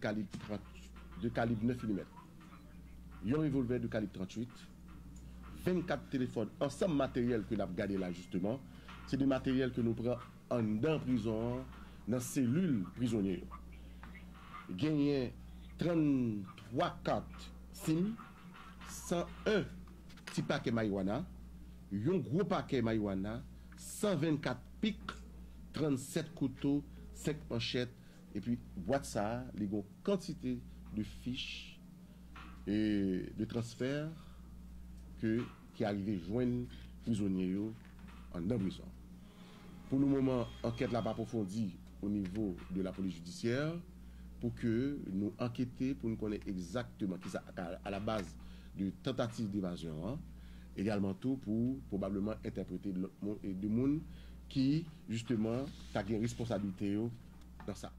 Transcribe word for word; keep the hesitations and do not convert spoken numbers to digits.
kalib trant, de kalib nèf milimèt, yon revolvè de kalib tranntuit, vennkat telefòn, ansanm materyèl ke n ap gade la, jisteman, se de materyèl ke nou pran anndan prizon an, nan selil prizonye yo. Genyen tranntwa kat sim, san en ti pakè mariwana, yon gwo pakè mariwana, san vennkat pik, trannsèt kouto, senk manchèt, epi bwat sa a, li gen yon kantite de fich e de transfè ke, ki arive jwenn prizonye yo anndan prizon. Pou le moman, ankèt la ap apwofondi o nivo de la polis jidisyè pou ke nou ankete, pou nou konnen egzakteman kisa k a la baz de tantativ devazyon an, egalman tou pou pwobableman entèprete lòt moun, de moun ki, jisteman, ta gen responsablite yo nan sa.